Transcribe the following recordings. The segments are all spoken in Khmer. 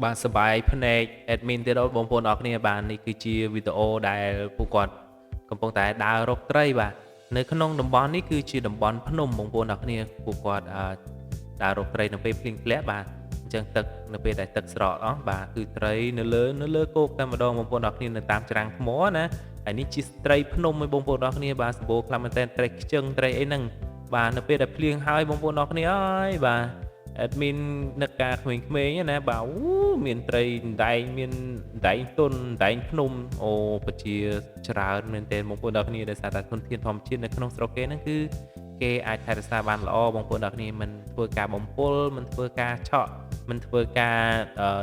បាទសបាយភ្នែក admin ទៀតបងប្អូនអរគ្នាបាទនេះគឺជាវីដេអូដែលពួកគាត់កំពុងតែដើររកត្រីបាទនៅក្នុងតំបន់នេះគឺជាតំបន់ភ្នំបងប្អូនអរគ្នាពួកគាត់អឺដើររកត្រីនៅពេលភ្លៀងធ្លាក់បាទអញ្ចឹងទឹកនៅពេលដែលទឹកស្រកអស់បាទគឺត្រីនៅលើនៅលើគោកតែម្ដងបងប្អូនអរគ្នានៅតាមច្រាំងថ្មណាហើយនេះជាត្រីភ្នំឯបងប្អូនអរគ្នាបាទសម្បូរខ្លាំងមែនទែនត្រីខ្ជឹងត្រីអីហ្នឹងបាទនៅពេលដែលភ្លៀងហើយបងប្អូនអរគ្នាអើយបាទ admin នឹកការក្មេងៗណាបាទអូមានត្រីអណ្ដែងមានអណ្ដែងទុនអណ្ដែងភ្នំអូពិតជាច្រើនមែនទែនបងប្អូនដល់គ្នាដោយសារតែធនធានធម្មជាតិនៅក្នុងស្រុកគេហ្នឹងគឺគេអាចថែរក្សាបានល្អបងប្អូនដល់គ្នាមិនធ្វើការបំពុលមិនធ្វើការឆក់មិនធ្វើការ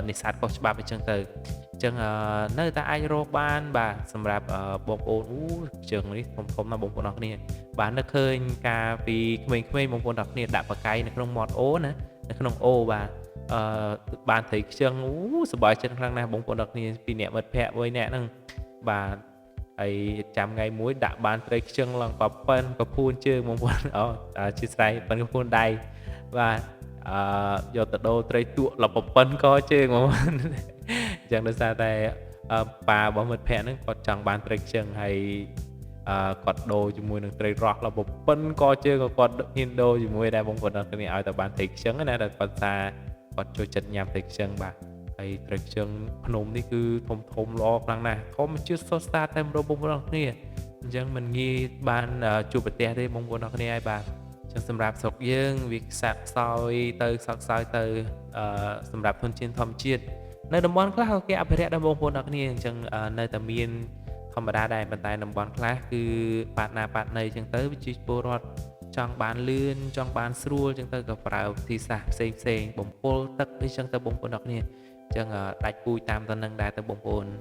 នេសាទខុសច្បាប់អញ្ចឹងទៅអញ្ចឹងនៅតែអាចរកបានបាទសម្រាប់បងប្អូនអូជើងនេះធំធំណាស់បងប្អូនអរគ្នាបាទនឹកឃើញការពីក្មេងៗបងប្អូនដល់គ្នាដាក់បកាយនៅក្នុងមាត់អូណានៅក្នុងអូបាទអឺបានត្រីខ្ជឹងអូសប្បាយចិត្តខ្លាំងណាស់បងប្អូនដល់គ្នាពីអ្នកមិត្តភ័ក្តិមួយអ្នកហ្នឹងបាទហើយចាំថ្ងៃមួយដាក់បានត្រីខ្ជឹងឡើងប៉ប៉ិនកពួនជើងបងប្អូនអូអធិស្ឋានប៉ិនកពួនដៃបាទអឺយកទៅដូរត្រីទក់លប៉ប៉ិនកជើងបងប្អូនអញ្ចឹងដោយសារតែប៉ារបស់មិត្តភ័ក្តិហ្នឹងគាត់ចង់បានត្រីខ្ជឹងហើយអឺគាត់ដូរជាមួយនឹងត្រីរស់លប៉ិនកជើងក៏គាត់ហ៊ានដូរជាមួយដែរបងប្អូនអរគ្នាឲ្យតែបានត្រីខ្ជឹងណាដែលគាត់ថាគាត់ចូលចិត្តញ៉ាំត្រីខ្ជឹងបាទហើយត្រីខ្ជឹងភ្នំនេះគឺធំធំល្អខ្លាំងណាស់ធម្មជាតិសុទ្ធសាធតែម្ដងបងប្អូនអរគ្នាអញ្ចឹងមិនងាយបានជួបប្រទះទេបងប្អូនអរគ្នាហើយបាទអញ្ចឹងសម្រាប់ស្រុកយើងវាខ្សាក់ខ្សោយទៅខ្សោយខ្សោយទៅអឺសម្រាប់ធនធានធម្មជាតិនៅតំបន់ខ្លះក៏គេអភិរក្សដល់បងប្អូនអរគ្នាអញ្ចឹងនៅតែមានធម្មតាដែរប៉ុន្តែតំបន់ខ្លះគឺបាតណាបាតណីអញ្ចឹងទៅវិជាពលរដ្ឋចង់បានលឿនចង់បានស្រួលអញ្ចឹងទៅក៏ប្រើវិធីសាស្ត្រផ្សេងផ្សេងបំពុលទឹកអីចឹងទៅបងប្អូនអរគ្នាអញ្ចឹងដាច់ពូជតាមទៅនឹងដែរទៅបងប្អូន។